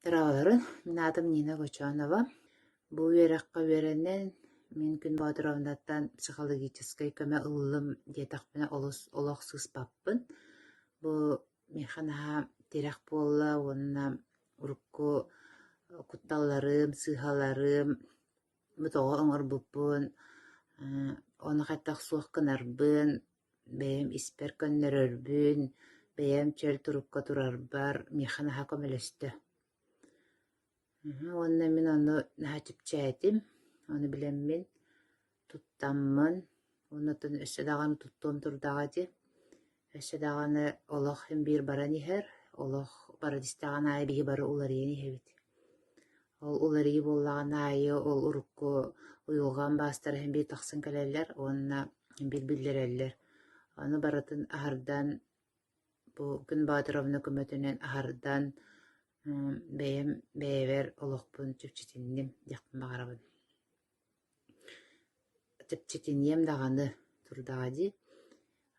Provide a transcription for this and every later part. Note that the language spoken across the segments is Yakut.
Дорооболорун, мин аатым Нина Гочонова. Бу үөрэххэ үөрэнэн, мин Күн Боотуровнаттан психологическай көмө ыллым диэтэхпинэ олус олох сыыспаппын. Бу миэхэ наһаа тирэх буолла уонна урукку кутталларым, сыыһаларым бу тоҕо оҥорбуппун, ону хайдах суох гынарбын, бэйэм испэр көннөрөрбүн, бэйэм чөл турукка турарбар миэхэ наһаа көмөлөстө. Уонна мин ону наһаа чэпчээтим, ону билэммин, туттаммын, уонна оттон өссө даҕаны туттуом турдаҕа дии. Өссө даҕаны олох син биир баран иһэр, олох баран истэҕин аайы биһи бары уларыйан иһэбит. Ол уларыйыы буоллаҕын аайы ол урукку уйулҕам баастара син биир тахсан кэлэллэр уонна син биир биллэрэллэр. Ону барытын аһардан бу Күн Боотуровна көмөтүнэн аһардан бэйэм бэйэбэр олохпун чэпчэтинним диэхпин баҕарабын. Чэпчэтиниэм даҕаны турдаҕа дии.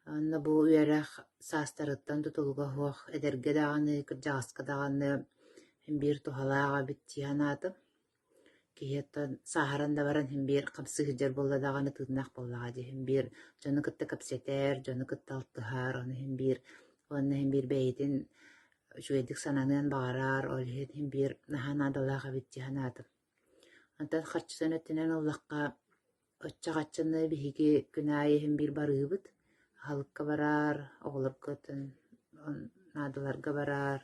Уонна бу үөрэх саастарыттан тутулуга суох эдэргэ даҕаны, кырдьаҕаска даҕаны син биир туһалаах эбит дии санаатым. Киһи оттон сааһыран да баран син биир хамсыы сылдьар буолла даҕаны тыыннаах буоллаҕа дии. Син биир дьону кытта кэпсэтэр, дьону кытта алтыһар, ону син биир уонна син биир бэйэтин үчүгэйдик сананыан баҕарар, ол иһин син биир наһаа наадалаах эбит дии санаатым. Онтон харчытын өттүнэн ыллахха, оччо-хаччаны биһиги күн аайы иһин биир барыыбыт, аһылыкка барар, оҕолорго наадаларга барар.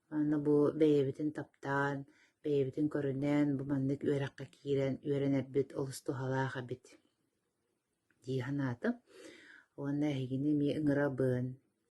Уонна бу бэйэбитин таптаан, бэйэбитин көрүнэн, бу маннык үөрэххэ киирэн үөрэнэрбит олус туһалаах эбит дии санаатым. Уонна эһигини эмиэ ыҥырабын.